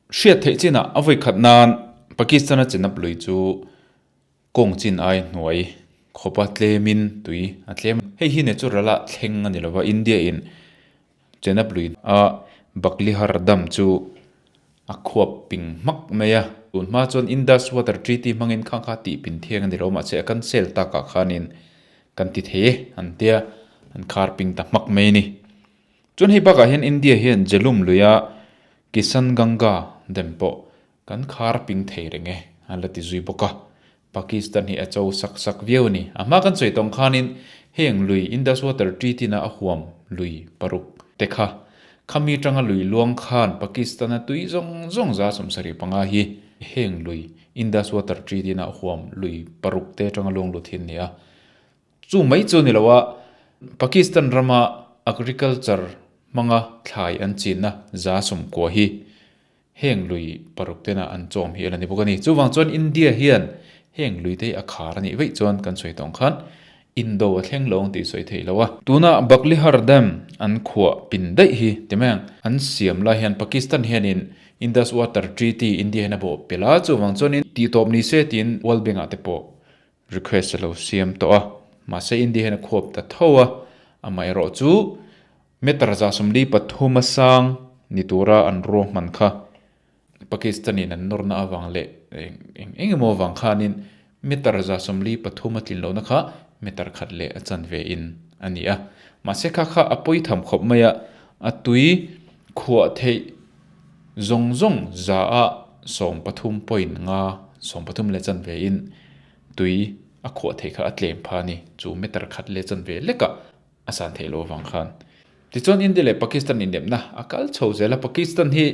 Hriat theih chinah a vawi khat nan Pakistan-a Chenab lui chu kawng chin ai hnuai khawpa tlemin tui a tlem. Hei hi natural-a thleng a ni lova, India-in Chenab lui a Baglihar Dam chu a khuap ping hmak mai a. Tun hma chuan Indus Water Treaty hmangin khang kha tih pin thiang a ni lo, mahse a cancel takah khanin kan ti thei e an tia, an khar ping ta hmak mai a ni. Chuan hei bakah hian India hian Jhelum luia Kishanganga dam pawh kan khar ping thei reng e a la ti zui bawk a. Pakistan hi a cho sak sak viau a ni. A hma kan sawi tawng khanin heng lui Indus Water Treaty na a huam lui paruk te kha khami tanga lui luang khan Pakistan a tui zawng zawng 75% hi heng lui Indus Water Treaty na a huam lui paruk te tanga luang lut hi an ni a. Chu mai chu ni lo a, Pakistan rama agriculture hmanga thlai an chinna 90% hi heng lui paruk tena an chawm hi a la ni bawk a ni. Chuvang chuan India hian heng lui te hi a khar a nih vaih chuan kan sawi tawng khan Indo a thleng lo ang tih sawi theih lo a. Tuna Baglihar Dam an khuah pin daih hi ti mai ang. An siam lai hian Pakistan hianin Indus Water Treaty India hian a bawh pel a, chuvang chuanin tihtawp ni se tiin World Bank ah te pawh Request a lo siam tawh a, mahse India hian a khuap ta tho a, amaherawh chu meter 43 a sang ni tura an ruahman kha Pakistan-in an nawrna avang leh eng eng emaw avang khanin meter 43 a tlin lohna kha meter khat leh a chanve in a ni a. Mahse kha kha a pawi tham khawp mai a, a tui khuah theih zawng zawng za a 13 point nga, 13 leh chanve in tui a khuah theih kha a tlem pha a ni. Chu meter khat leh chanve lekah a san theih loh avang khan. Tichuan India leh Pakistan inepna a kal chho zel a, Pakistan hi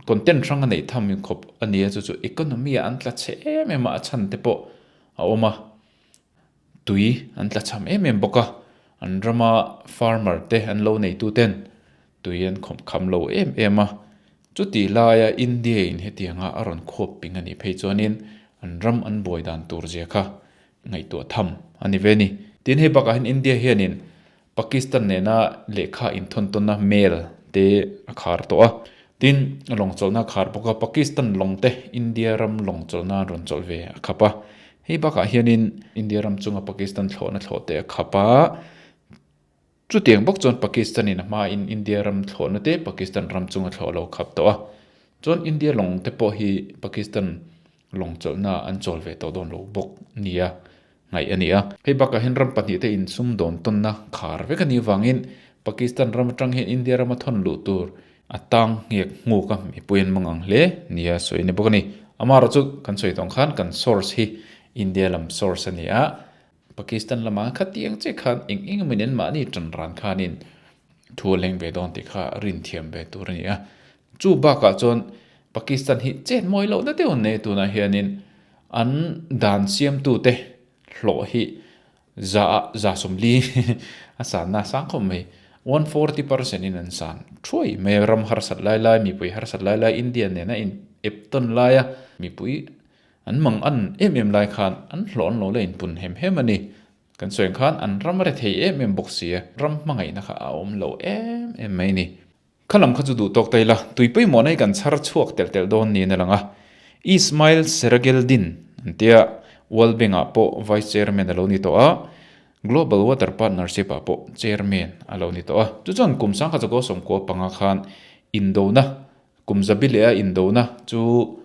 content hrang a neih tham khawp a ni a, chu chu economy ah an tla chhe em em a, a chhan te pawh a awm a, tui an tla chham em em bawk a, an rama farmer te an lo neitu ten tui an khawm kham lo em em a, chuti laia India in hetianga a rawn khuap ping a nih phei chuanin an ram an buai dan tur zia kha ngaihtuah tham a ni ve a ni. Tin, hei bakah hian India hianin Pakistan nena lehkha inthawn tawnna mail te a khar tawh a, tin, lawng chawlhna a khar bawk a, Pakistan lawng te India ram lawng chawlhna an rawn chawlh ve a khap a, hei bakah hianin India ram chunga Pakistan thlawhna thlawh te a khap a, Chutiang bawk chuan Pakistan-in a hmain India ram thlawhna te Pakistan ram chunga thlawh lo khap tawh a. Chuan India lawng te pawh hi Pakistan lawng chawlhna an chawl ve tawh dawn lo bawk nia ngaih a ni a. Hei bakah hian ram pahnihte insumdawn tawnna khar vek a nih vangin Pakistan ram atang hian India rama thawn luh tur a tang nghek nghuk a, mipui an mang ang hle nia sawi a ni bawk a ni. Amaherawhchu kan sawi tawng khan kan source hi India lam source a ni a. Pakistan lamah khatiang che khan eng eng emaw in mahni tan ran khanin thu a leng ve dawn tih kha rin thiam ve tur a ni a. Chu bakah chuan Pakistan hi chet mawi lohna deuh an nei tunah hianin an dan siamtute hlawh hi za ah 40 a sanna a sang khawp mai. 140% in an san thuai mai a, ram harsat lai lai, mipui harsat lai lai, India nena in ep tawn laia mipui An mang an em em lai khan an hlawh an lo la inpun hem hem a ni. Kan sawi ang khan an ram a rethei em em bawk si a, ram hmangaihna kha a awm lo em em mai a ni. Kha lam kha chu duh tawk ta ila, tui pawimawhna hi kan chhar chhuak telh telh dawn niin a lang a. Ismail Serageldin an tia World Bank ah pawh Vice Chairman a lo ni tawh a, Global Water Partnership ah pawh Chairman a lo ni tawh a. Chu chuan kum 1995 khan indona, kum zabi leh a indona chu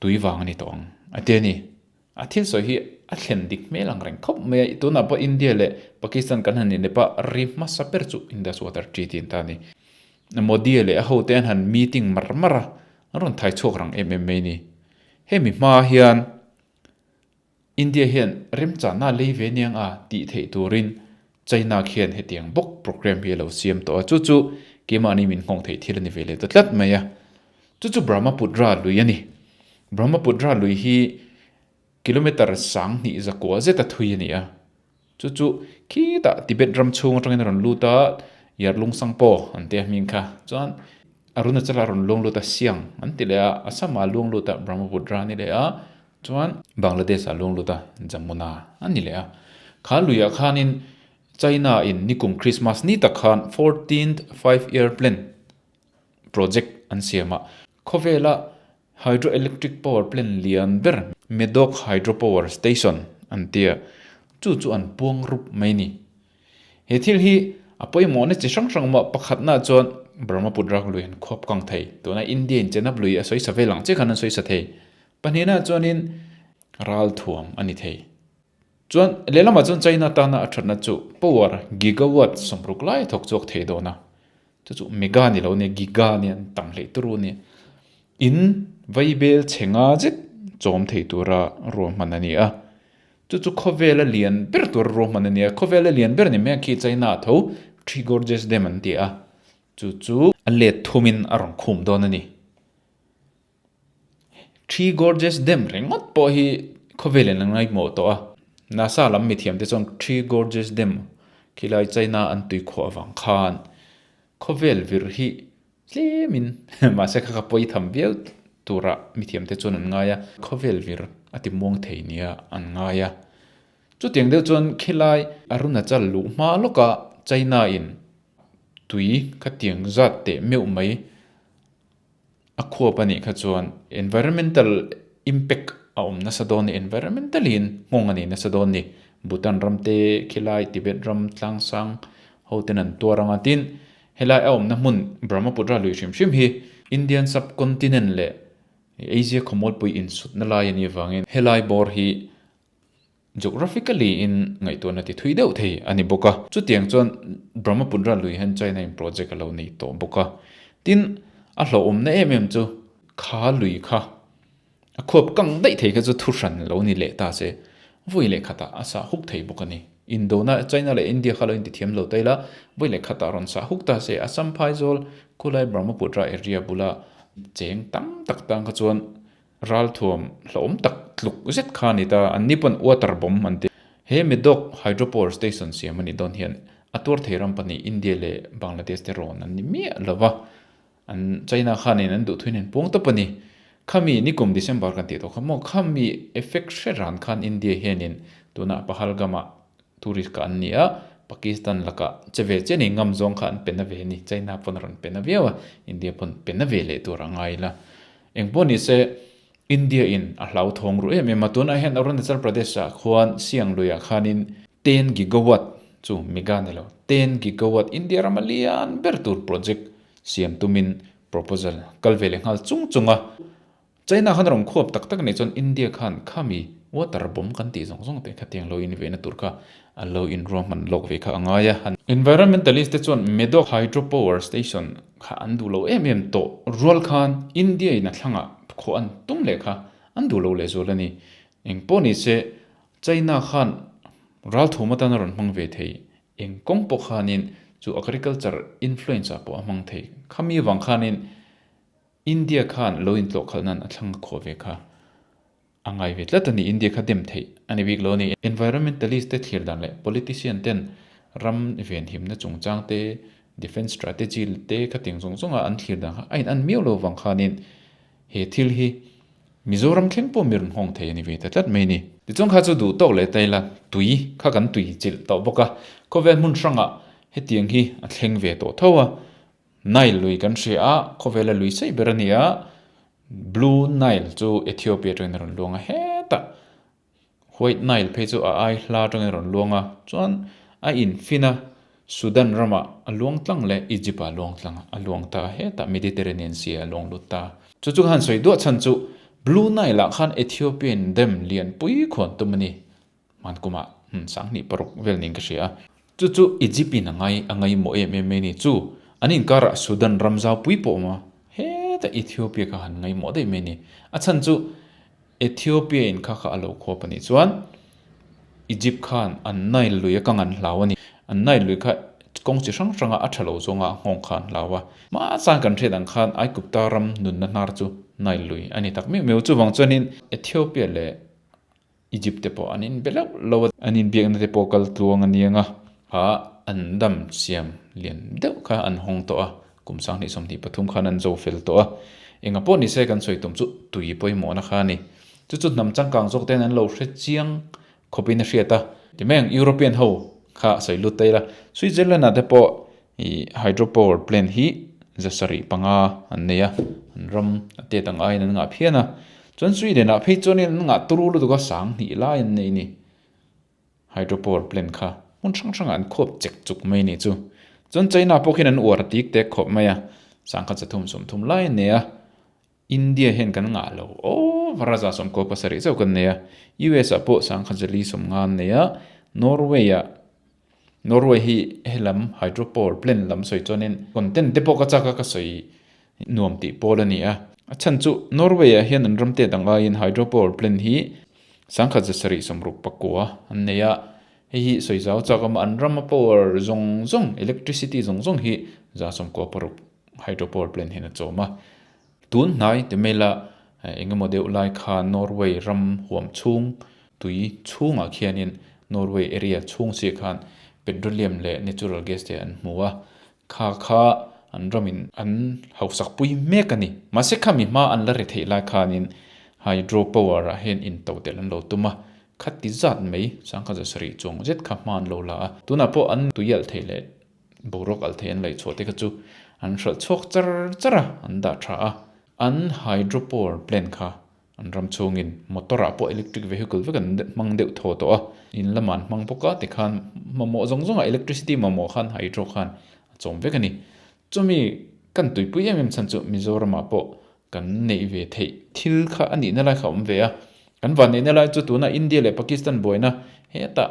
Tui vang a ni tawh ang, a ti a ni. A thil sawi hi a thlen dik hmel ang reng khawp mai a, tunah pawh India leh Pakistan kan han inep a, ri hmasa ber chu Indus Water Treaty an ta a ni. Modi leh a hote an han meeting mar mar a, an rawn thai chhuak rang em em mai a ni. Hemi hma hian India hian remchahna lei ve niang a tih theih turin China khian hetiang bawk program hi a lo siam tawh a, chu chu keimahni min nghawng theih thil a ni ve leh ta tlat mai a. Chu chu Brahmaputra lui a ni. Brahmaputra lui hi kilometre 2000 zakua zeta thui a ni a. Chu chu khitah Tibet ram chhung atangin a rawn lut a, Yarlung Sangpo an tia hming kha. Chuan Arunachal a rawn luang lut a, Siang an ti leh a, Assam ah luang lut a, Brahmaputra a ni leh a, chuan Bangladesh ah luang lut a, Jamuna a ni leh a. Kha luiah khanin China in nikum Christmas ni tak khan 14th Five Year Plan project an siam a. Khawvela hydroelectric power plant lian ber Medog Hydropower Station an tia, chu chu an puang rup mai ni. He thil hi a pawimawhna chi hrang hrang mah pakhatna chuan Brahmaputra lui an khuap kang thei. Tuna India in Chenab lui a sawisa vel ang che khan an sawisa thei. Pahnihna chuanin ralthuam a ni thei. Chuan lehlamah chuan China tana a thatna chu power gigawatt 60 lai a thawk chhuak thei dawn a. Chu chu mega ni lo nia, giga nia, an tam hleih turu nia. In vaibel chhe nga zet chawm thei tura ruahman a ni a. Chu chu khawvela lian ber tura ruahman a ni a. Khawvela lian ber ni mai a khi China ah tho Three Gorges Dam an ti a. Chu chu a let thumin a rawn khum dawn a ni. Three Gorges Dam ringawt pawh hi khawvelin an ngaihmawh tawh a. NASA lam mithiamte chuan Three Gorges Dam khilai China an tui khuah avang khan khawvel vir hi tlemin mahse kha kha pawi tham viau tura mithiamte chuan an ngai a, khawvel vir a ti muang thei nia an ngai a. Chutiang deuh chuan khilai Arunachal luh hma lawkah China in tui khatiang zat teh meuh mai A khuap a nih kha chuan environmental impact a awm nasa dawn ni, environmentally in nghawng a nei nasa dawn ni. Bhutan ram te, khilai Tibet ram tlangsang ho ten an tuar ang a, tin helai a awmna hmun Brahmaputra lui hrim hrim hi Indian subcontinent leh Asia khawmualpui insutna lai a nih avangin helai bawr hi Geographically in ngaihtuahna ti thui deuh thei a ni bawk a. Chutiang chuan Brahmaputra lui hian China in project a lo nei tawh bawk a. Tin, a hlauhawmna em em chu kha lui kha a khuap kang daih thei kha chu thu hran lo ni leh ta se, vawi leh khatah a sah huk thei bawk a ni. Indona China leh India kha lo intithiam lo ta ila, vawi leh khatah rawn sah huk ta se, Assam phaizawl khulai Brahmaputra area bula cheng tam tak tan kha chuan Ralthuam hlauhawm tak tluk zet kha a ni ta, an ni pawn water bomb an ti. He Medog Hydropower Station siam a nih dawn hian a tuar thei ram pahnih India leh Bangladesh te rawn an ni miah lo va, an China khanin an duhthuin an puang tawp a ni. Khami nikum December kan tih tawh kha maw, khami effect hre ran khan India hianin tunah Pahalgam-ah tourist kha an ni a, Pakistan lakah che ve che ni ngam zawng kha an pe na ve a ni, China pawn a rawn pe na viau a, India pawn pe na ve leh tur a ngai la. Engpawh ni se, India in a hlauthawng ru em em a, tunah hian Arunachal Pradesh ah khuan Siang luiah khanin ten gigawatt chu mega ni lo, ten gigawatt India rama lian ber tur project siam tumin proposal kal ve leh nghal chung chung a. China khan rawn khuap tak tak nih chuan India khan khami water bomb kan tih zawng zawng te khatiang lo in vehna tur kha a lo inruahman lawk ve kha a ngai a. Environmentalist te chuan Medog Hydropower Station kha an duh lo em em tawh rual khan India in a thlangah khawh an tum leh kha an duh lo leh zual a ni. Eng pawh ni se China khan ralthum atan a rawn hmang ve thei. Eng kawng pawh khanin chu agriculture influence ah pawh a hmang thei. Khami avang khanin India khan lo intlawh khalh nan a thlang a khawh ve kha. A ngai ve tlat a ni, India kha dem theih a ni bik lo a ni. Environmentalist te thlir dan leh politician ten ram venhimna chungchang te, defence strategy te khatiang zawng zawnga an thlir dan kha a in an miau lo vang khanin he thil hi Mizoram thleng pawh mi rawn nghawng thei a ni ve ta tlat mai a ni. Tichuan kha chu duh tawk leh ta ila tui kha kan tui chilh tawh bawk a, khawvel hmun hrangah hetiang hi a thleng ve tawh tho a. Nile lui kan hria a, khawvela lui saih ber a ni a, Blue Nile chu Ethiopia atangin a rawn luang a, hetah White Nile phei chu a ai hla atangin a rawn luang a, chuan a infin a, Sudan ramah a luang tlang leh Egypt ah a luang tlang a, a luang ta a, hetah Mediterranean Sea ah a luang lut ta a. Chu chu ka han sawi duah chhan chu Blue Nile ah khan Ethiopian dam lianpui khuan tum a ni. Hman kumah 2006 vel niin ka hria a. Chu chu Egypt in a ngai a ngaihmawh em em mai a ni. Chu an inkarah Sudan ram zaupui pawh a awm a, hetah Ethiopia kha han ngaihmawh daih mai a ni. A chhan chu Ethiopia in kha kha a lo khuap a nih chuan Egypt khan an Nile lui a kang an hlau a ni. An Nile lui kha kawng chi hrang hranga a tha lo zawnga a nghawng kha an hlau a. Hmasa kan hriat ang khan Aigupta ram nunna hnar chu Nile lui a ni tak meuh meuh. Chuvang chuanin Ethiopia leh Egypt te pawh an inbe loh lo a. An inbiakna te pawh kal tluang a niang a. Kha an dam siam lian deuh kha an hawng tawh a, kum 2023 khan an zo fel tawh a. Enga pawh ni se kan sawi tum chu tui pawimawhna kha a ni. Chu chu hnam changkang zawk ten an lo hre chiang khawpin a hriat a. Ti mai ang European ho kha sawi lut ta ila, Switzerland ah te pawh i hydropower plant hi. 75 an nei a, an ram a tet ang aiin an ngah phian a. Chuan Sweden ah phei chuanin an ngah turu lutuk a, 2000 lai an nei a ni. Hydropower plant kha hmun hrang hrangah an khuap chek chuk mai a nih chu. Chuan China pawh khian an uar tik tek khawp mai a, 1330 lai an nei a. India hian kan ngah lo over a, 97 chauh kan nei a. US ah pawh 1490 an nei a, Norway ah Norway hi helam hydropower plant lam sawi chuanin content te pawh ka chak a ka sawi nuam tih pawl a ni a. A chhan chu Norway ah hian an ram te dang aiin hydropower plant hi 1769 an nei a, hei hi sawi zau chak a an rama power zawng zawng electricity zawng zawng hi 96 hydropower plant hian a chawm a. Tun hnai ti mai la eng emaw deuh lai kha Norway ram huam chhung tui chhungah khianin Norway area chhung chiah khan petroleum leh natural gas te an hmu a, kha kha an ramin an hausak pui mek a ni. Mahse khami hma an la ri theih lai khanin hydro power ah hian into telh an lo tum a, khati zat mai 1700 chuang zet kha hma an lo la a, tunah pawh an tui alh theih leh Boruak alh thei an laih chhuah te kha chu an hralh chhuak char char a, an dah tha a. An hydropower plant kha an ram chhungin motor ah pawh electric vehicle vek an hmang deuh thaw tawh a, in lamah an hmang bawk a, tikhan mamawh zawng zawngah electricity mamawh khan hydro khan a chawm vek a ni. Chumi kan tuipui em em chhan chu Mizoramah pawh kan neih ve theih thil kha a nihna lai kha a awm ve a. Kan vanneihna lai chu tuna India leh Pakistan buaina hetah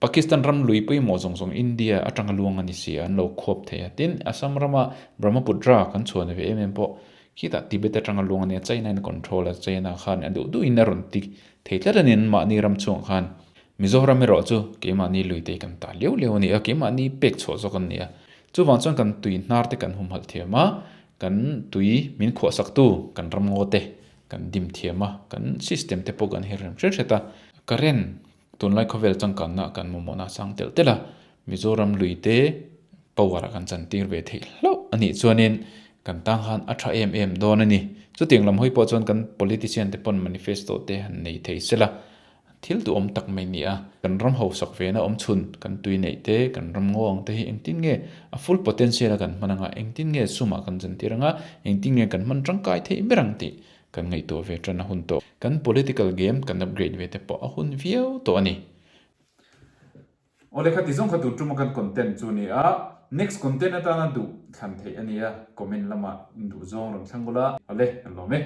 Pakistan ram lui pawimawh zawng zawng India atanga luang a ni si a, an lo khuap thei a. Tin, Assam rama Brahmaputra kan chhuan ve em em pawh khitah Tibet atanga luang a nia, China in a control a, China khan a duh duhin a rawn ti thei tlat a ni an mahni ram chhungah khan. Mizoram erawh chu keimahni lui te kan ta liau liau a ni a, keimahni pek chhuah zawk an ni a. Chuvang chuan kan tui hnar te kan humhalh thiam a, kan tui min khuahsaktu kan ram ngaw te kan dim thiam a, kan system te pawh kan her rem hret hret a. Current Tunlai khawvel changkanna kan mamawhna a sang telh telh a, Mizoram lui te power ah kan chantir ve theih hlauh a nih chuanin kan tang khan a tha em em dawn a ni. Chutiang lam hawi pawh chuan kan politician te pawn manifesto te han nei thei sela, thil duhawm tak mai ni a. Kan ram hausak vena awm chhun, kan tui neih te, kan ram ngaw ang te hi engtin nge a full potential a kan hman anga, engtin nge sumah kan chantir anga, engtin nge kan hman tangkai theih ber ang tih Kan ngaihtuah ve tan a hun tawh. Kan political game kan upgrade ve te pawh a hun viau tawh a ni. Awle khati zawng kha tur tuma kan content chu a ni a, next content atana duh thlan theih a ni a, comment lamah in duh zawng rawn thlang ula, awle kan lawm e.